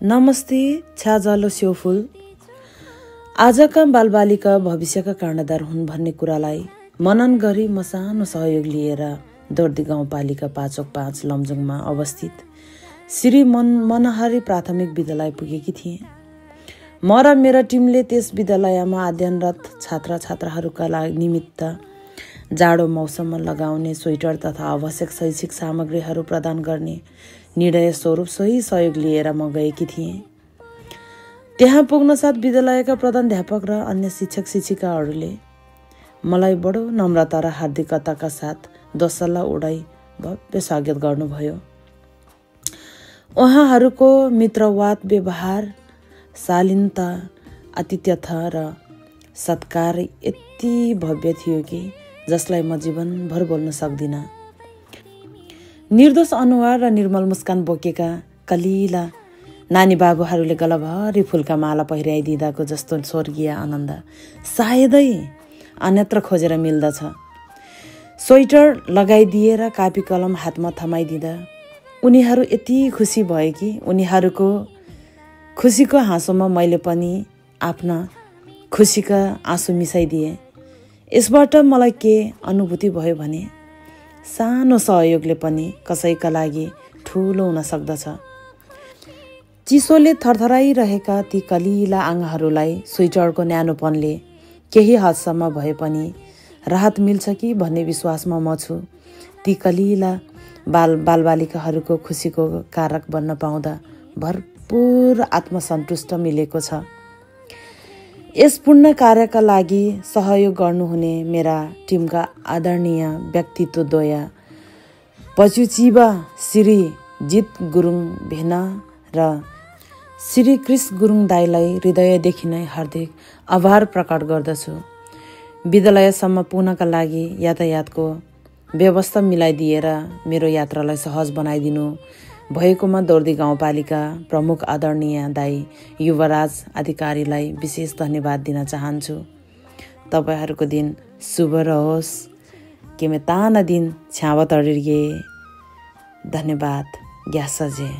नमस्ते छ्याजलो स्योफुल। आजका बालबालिका भविष्यका कर्णधार हुन् भन्ने कुरालाई मनन गरी म सानो सहयोग लिएर दोर्दी गाउँपालिका 5 लमजुङमा अवस्थित श्री मनहरी प्राथमिक विद्यालय पुगेकी थिएँ। म र मेरा टिमले त्यस विद्यालयमा अध्ययनरत छात्र छात्राहरूका निमित्त जाडो मौसममा लगाउने स्वेटर तथा आवश्यक शैक्षिक सामग्रीहरू प्रदान गर्ने निर्णय स्वरूप सोही सहयोग लिएर म गएकी थिएँ। त्यहाँ पुग्न साथ विद्यालयका प्रधानाध्यापक र अन्य शिक्षक शिक्षिकाहरूले मलाई बडो नम्रता र हार्दिकताका साथ दोसल्ला उडाई भव्य स्वागत गर्नुभयो। उहाँहरूको मित्रवाद व्यवहार, शालीनता, आतिथ्यता र सत्कार यति भव्य थियो कि जसलाई म जीवनभर बोल्न सक्दिनँ। निर्दोष अनुहार र निर्मल मुस्कान बोकेका कलिला नानी बाबुहरूले गलभरि फुलका माला पहिराइदिँदाको जस्तो स्वर्गीय आनन्द सायदै अन्यत्र खोजेर मिल्दछ। स्वेटर लगाइदिएर कापी कलम हातमा थमाइदिँदा उनीहरू यति खुसी भए कि उनीहरूको खुसीको हाँसोमा मैले पनि आफ्ना खुसीका आँसु मिसाइदिएँ। यसबाट मलाई के अनुभूति भयो भने सानो सहयोगले पनि कसैका लागि ठुलो हुन सक्दछ। चिसोले थरथराइरहेका ती कलिला आँगाहरूलाई स्वेटरको न्यानोपनले केही हदसम्म भए पनि राहत मिल्छ कि भन्ने विश्वासमा म छु। ती कलिला बालबालिकाहरूको खुसीको कारक बन्न पाउँदा भरपूर आत्मसन्तुष्ट मिलेको छ। यस पुण्य कार्यका लागि सहयोग गर्नुहुने मेरा टिमका आदरणीय व्यक्तित्वद्वय पचुचिबा श्री जित गुरुङ भेना र श्री क्रिस गुरुङ दाईलाई हृदयदेखि नै हार्दिक आभार प्रकट गर्दछु। विद्यालयसम्म पुग्नका लागि यातायातको व्यवस्था मिलाइदिएर मेरो यात्रालाई सहज बनाइदिनु भएकोमा दोर्दी गाउँपालिका प्रमुख आदरणीय दाई युवराज अधिकारीलाई विशेष धन्यवाद दिन चाहन्छु। तपाईहरूको दिन शुभ रहोस्। कि मे ताना दिन छ्यावतरिगे धन्यवाद ग्यासजे।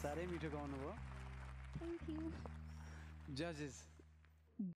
साह्रै मिठो गाउनुभयो। Thank you. Judges.